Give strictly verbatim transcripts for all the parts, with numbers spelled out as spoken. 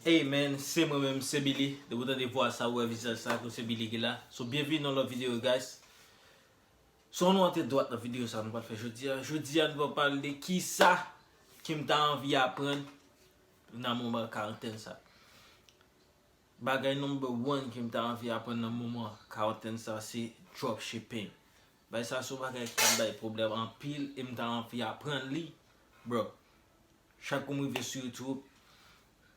Hey man, se mwen menm, se Billy. Depi w tande vwa sa, ou wè vizaj sa, tou se Billy ki la. So, byenvini nan lòt videyo, guys. So, nou antre dwat nan videyo sa nou pral fè jodi a. Jodi a, nou pral pale de kisa ke m ta anvi aprann nan moman karantèn sa. Bagay number one ke m ta anvi aprann nan moman karantèn sa, se dropshipping. Bagay sa se yon bagay ki ap bay pwoblèm anpil e m ta anvi aprann li, bro. Chak kou m rive sou YouTube,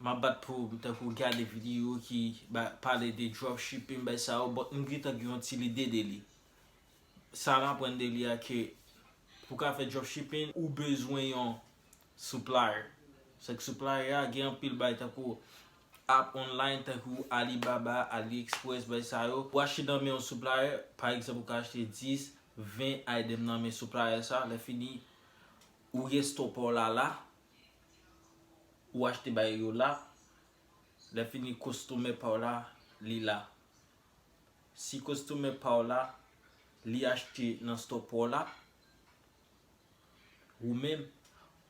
m ap bat pou m tankou gade videyo ki ba, pale de dropshipping, bagay sa yo, but m gentan gen yon ti lide de li. Sa m aprann de li a ke pou w ka fè dropshipping, ou bezwen yon supplier. Sa k supplier a gen anpil bagay tankou app online, tankou Alibaba, AliExpress, bagay sa yo. Ou achte nan men yon supplier, pa egzanp, ou ka achte dis, ven item nan men supplier sa, lè fini, ou gen store pa w la la, ou achte bagay yo la, lè fini, customer pa w la, li la. Si customer pa w la, li achte nan store pa w la, ou menm,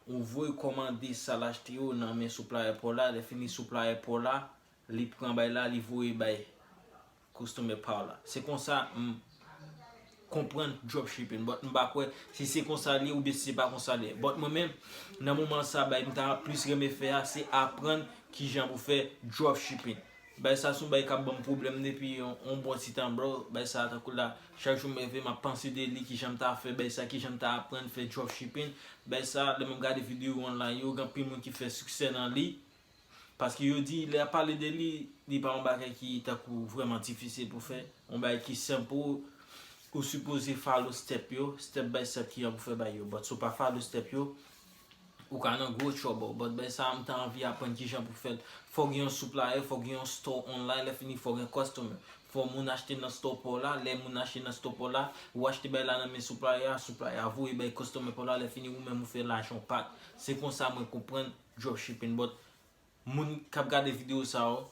ou voye kòmande sa l achte yo nan men supplier pa w la, lè fini supplier pa w la, li pran bagay la, li voye bay customer pa w la. Se konsa m konprann dropshipping, but m pa kwè si se konsa li ye oubyen si se pa konsa li ye. But mwen menm, nan moman sa, bagay m ta plis renmen fè a, se aprann kijan pou fè dropshipping. Bagay sa se yon bagay k ap ban m pwoblèm depi yon, yon bon ti tan, bro. Bagay sa tankou la, chak jou m leve, m ap panse de li, kijan m ta fè bagay sa, kijan m ta aprann fè dropshipping. Bagay sa, lè m ap gade videyo online yo, gen anpil moun ki fè siksè nan li. Paske yo di, lè y ap pale de li, li pa yon bagay ki tankou vrèman difisil pou fè. Yon bagay ki senp pou ou, ou sipoze follow step yo, step by step kijan pou fè bagay yo. But si w pa follow step yo, ou ka nan gwo trouble. But bagay sa a, m ta anvi aprann kijan pou fè l. Fò w gen yon supplier, fò w gen yon store online, lè fini fò w gen customer. Fò moun achte nan store pa w la, lè moun achte nan store pa w la, ou achte bagay la nan men supplier a, supplier a voye bay customer pa w la, lè fini ou menm ou fè lajan w pa t. Se konsa mwen konprann dropshipping. But moun k ap gade videyo sa yo,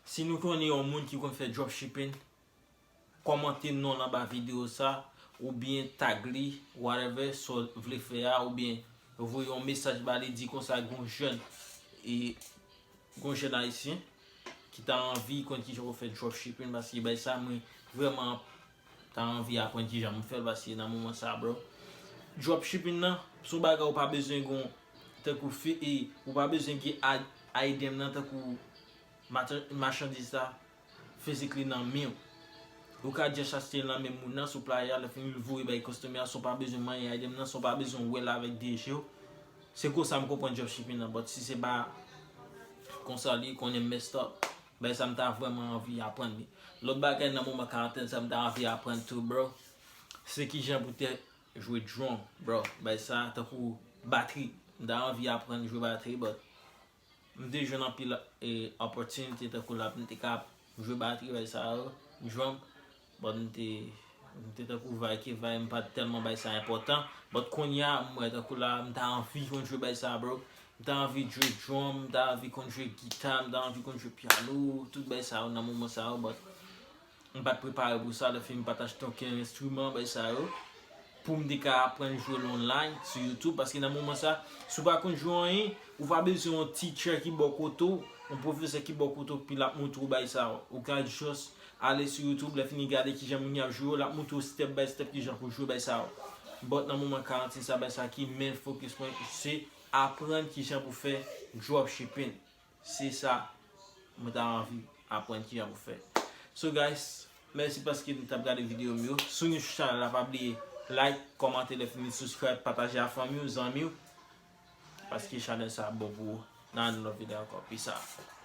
si nou konnen yon moun ki konn fè dropshipping, kòmante non l anba videyo sa, oubyen tag li, whatever, sa w vle fè a, oubyen voye yon mesaj ba li, di konsa gon jèn, e gon jèn ayisyen ki ta anvi konn kijan pou fè dropshipping, paske bagay sa mwen vrèman ta anvi aprann kijan pou fè l, paske nan moman sa, bro, dropshipping nan se yon bagay ou pa bezwen gon, tankou fi, e, ou pa bezwen gen a-, item nan tankou machandiz la, physically nan men w. Ou ka just achte l nan men moun nan, supplier a, lè fini l voye bay customer a, san w pa bezwen manyen item nan, san w pa bezwen wè l avèk de je w. Se konsa m konprann dropshipping nan, but si se pa konsa li, konnen m messed up. Bagay sa m ta vrèman anvi aprann li. Lòt bagay nan moman karantèn sa m ta anvi aprann tou, bro, se kijan pou te jwe drum, bro. Bagay sa tankou batri. M ta anvi aprann jwe batri, but m te jwenn anpil, e, opportunity tankou la pou m te ka jwe batri, bagay sa yo, drum. But m te, m te tankou vay ke vay, m pa t tèlman bay sa enpòtan. But kounye a, m wè tankou la, m ta anvi konn jwe bagay sa, bro. M ta anvi jwe drum, m ta anvi konn jwe gita, m ta anvi konn jwe pyano, tout bagay sa yo nan moman sa yo, but m pa t prepare pou sa, lè fini m pa t achte okenn enstriman, bagay sa yo, pou m te ka aprann jwe l online sou YouTube, paske nan moman sa, si w pa konn jwe anyen, ou pa bezwen yon teacher ki bò kote w, yon pwofesè ki bò kote w, pou l ap montre w bagay sa yo. Ou ka just ale sou YouTube, lè fini gade kijan moun yo ap jwe yo, l ap montre w step by step kijan pou jwe bagay sa yo. But nan moman karantèn sa, bagay sa ki main focus mwen, se aprann kijan pou fè dropshipping. Se sa mwen ta anvi aprann kijan pou fè. So guys, mèsi paske nou t ap gade videyo m yo. Si w new sou chanèl la, pa bliye like, kòmante, lè fini subscribe, pataje a fanmi w, zanmi w. Paske chanèl sa bon pou ou. N a yon lòt videyo ankò. Peace out.